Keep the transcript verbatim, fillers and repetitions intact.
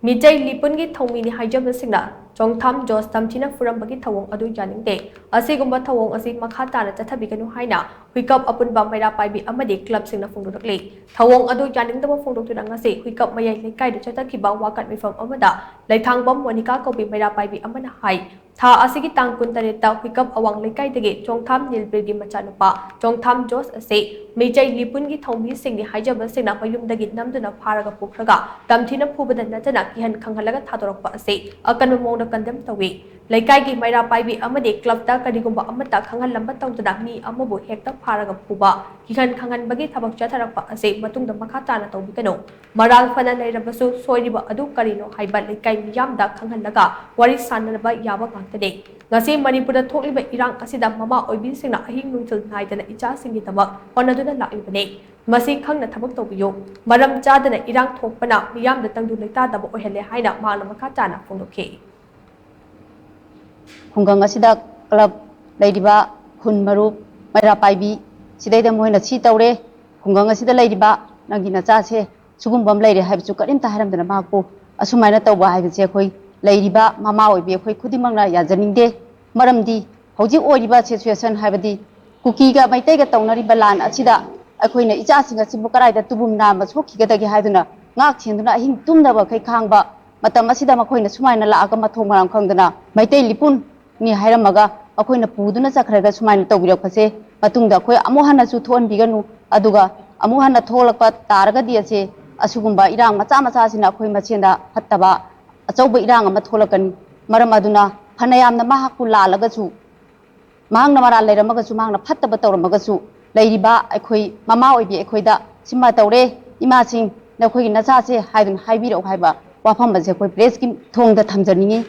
ꯃꯤꯇꯩ ꯂꯤꯄꯨꯟꯒꯤ ꯊꯧꯃꯤꯅꯤ ꯍꯥꯏꯖꯕꯁꯤꯡꯅ ꯆꯣꯡꯊꯥꯝ José ꯇꯝꯊꯤꯅ ꯐꯨꯔꯝꯕꯒꯤ ꯊꯧꯑꯣꯡ ꯑꯗꯨ ꯌꯥꯅꯤꯡꯗꯦ꯫ ꯑꯁꯤꯒꯨꯝꯕ ꯊꯧꯑꯣꯡ ꯑꯁꯤ ꯃꯈꯥ ꯇꯥꯅ ꯆꯠꯊꯕꯤꯒꯅꯨ ꯍꯥꯏꯅ ꯍꯨꯏꯀꯞ ꯑꯄꯨꯟꯕ ꯃꯩꯔꯥ ꯄꯥꯏꯕꯤ ꯑꯃꯗꯤ ꯀ꯭ꯂꯕꯁꯤꯡꯅ ꯐꯣꯡꯗꯣꯔꯛꯂꯤ꯫ ꯊꯧꯑꯣꯡ ꯑꯗꯨ ꯌꯥꯅꯤꯡꯗꯕ ꯐꯣꯡꯗꯣꯛꯇꯨꯅ ꯉꯁꯤ ꯍꯨꯏꯀꯞ ꯃꯌꯥꯏ ꯂꯩꯀꯥꯏꯗ ꯆꯠꯊꯈꯤꯕ ꯋꯥꯀꯠ ꯃꯤꯐꯝ ꯑꯃꯗ ꯂꯩꯊꯥꯡꯕꯝ ꯃꯣꯅꯤꯀꯥ ꯀꯧꯕꯤ ꯃꯩꯔꯥ ꯄꯥꯏꯕꯤ ꯑꯃꯅ ꯍꯥꯏ, ꯊꯥ ꯑꯁꯤꯒꯤ ꯇꯥꯡ ꯀꯨꯟꯇꯔꯦꯠꯇ ꯍꯨꯏꯀꯞ ꯑꯋꯥꯡ ꯂꯩꯀꯥꯏꯗꯒꯤ ꯆꯣꯡꯊꯥꯝ ꯅꯤꯜꯕꯤꯔꯒꯤ ꯃꯆꯥꯅꯨꯄꯥ ꯆꯣꯡꯊꯥꯝ ꯖꯣꯁ ꯑꯁꯤ ꯃꯤꯇꯩ ꯂꯤꯄꯨꯟꯒꯤ ꯊꯧꯃꯤꯁꯤꯡꯅꯤ ꯍꯥꯏꯖꯕꯁꯤꯡꯅ ꯃꯌꯨꯝꯗꯒꯤ ꯅꯝꯗꯨꯅ ꯐꯥꯔꯒ ꯄꯨꯈ꯭ꯔꯒ ꯇꯝꯊꯤꯅ ꯐꯨꯕꯗ ꯅꯠꯇꯅ ꯀꯤꯍꯟ ꯈꯪꯍꯜꯂꯒ ꯊꯥꯗꯣꯔꯛꯄ ꯑꯁꯤ ꯑꯀꯟꯕ ꯃꯑꯣꯡꯗ ꯀꯟꯗꯦꯝ ꯇꯧꯏ꯫ ꯂꯩꯀꯥꯏꯒꯤ ꯃꯩꯔꯥ ꯄꯥꯏꯕꯤ ꯑꯃꯗꯤ ꯀ꯭ꯂꯕꯇ ꯀꯔꯤꯒꯨꯝꯕ ꯑꯃꯠꯇ ꯈꯪꯍꯜꯂꯝꯕ ꯇꯧꯗꯅ ꯃꯤ ꯑꯃꯕꯨ ꯍꯦꯛꯇ ꯐꯥꯔꯒ ꯐꯨꯕ, ꯀꯤꯍꯟ ꯈꯪꯍꯟꯕꯒꯤ ꯊꯕꯛ ꯆꯠꯊꯔꯛꯄ ꯑꯁꯤ ꯃꯇꯨꯡꯗ ꯃꯈꯥ ꯇꯥꯅ ꯇꯧꯕꯤꯒꯅꯨ꯫ ꯃꯔꯥꯜ ꯐꯅ ꯂꯩꯔꯕꯁꯨ ꯁꯣꯏꯔꯤꯕ ꯑꯗꯨ ꯀꯔꯤꯅꯣ ꯍꯥꯏꯕ ꯂꯩꯀꯥꯏ ꯃꯤꯌꯥꯝꯗ ꯈꯪꯍꯜꯂꯒ ꯋꯥꯔꯤ ꯁꯥꯟꯅꯕ ꯌꯥꯕ ꯉꯥꯛꯇꯅꯤ꯫ ꯉꯁꯤ ꯃꯅꯤꯄꯨꯔꯗ ꯊꯣꯛꯂꯤꯕ ꯏꯔꯥꯡ ꯑꯁꯤꯗ ꯃꯃꯥ ꯑꯣꯏꯕꯤꯁꯤꯡꯅ ꯑꯍꯤꯡ ꯅꯨꯡꯊꯤꯜ ꯅꯥꯏꯗꯅ ꯏꯆꯥꯁꯤꯡꯒꯤꯗꯃꯛ ꯍꯣꯠꯅꯗꯨꯅ ꯂꯥꯛꯂꯤꯕꯅꯤ꯫ ꯃꯁꯤ ꯈꯪꯅ ꯊꯕꯛ ꯇꯧꯕꯤꯌꯨ꯫ ꯃꯔꯝ ꯆꯥꯗꯅ ꯏꯔꯥꯡ ꯊꯣꯛꯄꯅ ꯃꯤꯌꯥꯝꯗ ꯇꯪꯗꯨ ꯂꯩꯇꯥꯗꯕ ꯑꯣꯏꯍꯜꯂꯦ ꯍꯥꯏꯅ ꯃꯍꯥꯛꯅ ꯃꯈꯥ ꯇꯥꯅ ꯐꯣꯡꯗꯣꯛꯈꯤ꯫ ꯈꯨꯡꯒꯪ ꯑꯁꯤꯗ ꯀ꯭ꯂꯕ ꯂꯩꯔꯤꯕ ꯈꯨꯟ ꯃꯔꯨꯞ ꯃꯩꯔꯥ ꯄꯥꯏꯕꯤ ꯁꯤꯗꯩꯗ ꯃꯣꯏꯅ ꯁꯤ ꯇꯧꯔꯦ, ꯈꯨꯡꯒꯪ ꯑꯁꯤꯗ ꯂꯩꯔꯤꯕ ꯅꯪꯒꯤ ꯅꯆꯥꯁꯦ ꯁꯤꯒꯨꯝꯕ ꯑꯃ ꯂꯩꯔꯦ ꯍꯥꯏꯕꯁꯨ ꯀꯔꯤꯝꯇ ꯍꯥꯏꯔꯝꯗꯅ ꯃꯍꯥꯛꯄꯨ ꯑꯁꯨꯃꯥꯏꯅ ꯇꯧꯕ ꯍꯥꯏꯕꯁꯦ ꯑꯩꯈꯣꯏ ꯂꯩꯔꯤꯕ ꯃꯃꯥ ꯑꯣꯏꯕꯤ ꯑꯩꯈꯣꯏ ꯈꯨꯗꯤꯡꯃꯛꯅ ꯌꯥꯖꯅꯤꯡꯗꯦ꯫ ꯃꯔꯝꯗꯤ ꯍꯧꯖꯤꯛ ꯑꯣꯏꯔꯤꯕ ꯁꯤꯆꯨꯋꯦꯁꯟ ꯍꯥꯏꯕꯗꯤ ꯀꯨꯀꯤꯒ ꯃꯩꯇꯩꯒ ꯇꯧꯅꯔꯤꯕ ꯂꯥꯟ ꯑꯁꯤꯗ ꯑꯩꯈꯣꯏꯅ ꯏꯆꯥꯁꯤꯡ ꯑꯁꯤꯕꯨ ꯀꯗꯥꯏꯗ ꯇꯨꯕꯨꯝ ꯅꯥꯝꯃ ꯁꯣꯛꯈꯤꯒꯗꯒꯦ ꯍꯥꯏꯗꯨꯅ ꯉꯥꯛ ꯁꯦꯟꯗꯨꯅ ꯑꯍꯤꯡ ꯇꯨꯝꯗꯕꯈꯩ ꯈꯥꯡꯕ ꯃꯇꯝ ꯑꯁꯤꯗ ꯃꯈꯣꯏꯅ ꯁꯨꯃꯥꯏꯅ ꯂꯥꯛꯑꯒ ꯃꯊꯣꯡ ꯃꯔꯝ ꯈꯪꯗꯅ ꯃꯩꯇꯩ ꯂꯤꯄꯨꯟꯅꯤ ꯍꯥꯏꯔꯝꯃꯒ ꯃꯈꯣꯏꯅ ꯄꯨꯗꯨꯅ ꯆꯠꯈ꯭ꯔꯒ ꯁꯨꯃꯥꯏꯅ ꯇꯧꯕꯤꯔꯛꯄꯁꯦ ꯃꯇꯨꯡꯗ ꯑꯩꯈꯣꯏ ꯑꯃꯨꯛ ꯍꯟꯅꯁꯨ ꯊꯣꯛꯍꯟꯕꯤꯒꯅꯨ꯫ ꯑꯗꯨꯒ ꯑꯃꯨꯛ ꯍꯟꯅ ꯊꯣꯛꯂꯛꯄ ꯇꯥꯔꯒꯗꯤ ꯑꯁꯦ ꯑꯁꯤꯒꯨꯝꯕ ꯏꯔꯥꯡ ꯃꯆꯥ ꯃꯆꯥꯁꯤꯅ ꯑꯩꯈꯣꯏ ꯃꯁꯦꯟꯗ ꯐꯠꯇꯕ ꯑꯆꯧꯕ ꯏꯔꯥꯡ ꯑꯃ ꯊꯣꯛꯂꯛꯀꯅꯤ꯫ ꯃꯔꯝ ꯑꯗꯨꯅ ꯐꯅꯌꯥꯝꯅ ꯃꯍꯥꯛꯄꯨ ꯂꯥꯜꯂꯒꯁꯨ, ꯃꯍꯥꯛꯅ ꯃꯔꯥꯜ ꯂꯩꯔꯝꯃꯒꯁꯨ, ꯃꯍꯥꯛꯅ ꯐꯠꯇꯕ ꯇꯧꯔꯝꯃꯒꯁꯨ, ꯂꯩꯔꯤꯕ ꯑꯩꯈꯣꯏ ꯃꯃꯥ ꯑꯣꯏꯕꯤ ꯑꯩꯈꯣꯏꯗ ꯁꯤꯃ ꯇꯧꯔꯦ, ꯏꯃꯥꯁꯤꯡ ꯅꯈꯣꯏꯒꯤ ꯅꯆꯥꯁꯦ ꯍꯥꯏꯗꯨꯅ ꯍꯥꯏꯕꯤꯔꯛꯎ ꯍꯥꯏꯕ ꯋꯥꯐꯝ ꯑꯁꯦ ꯑꯩꯈꯣꯏ ꯄ꯭ꯔꯦꯁꯀꯤ ꯊꯣꯡꯗ ꯊꯝꯖꯅꯤꯡꯉꯤ꯫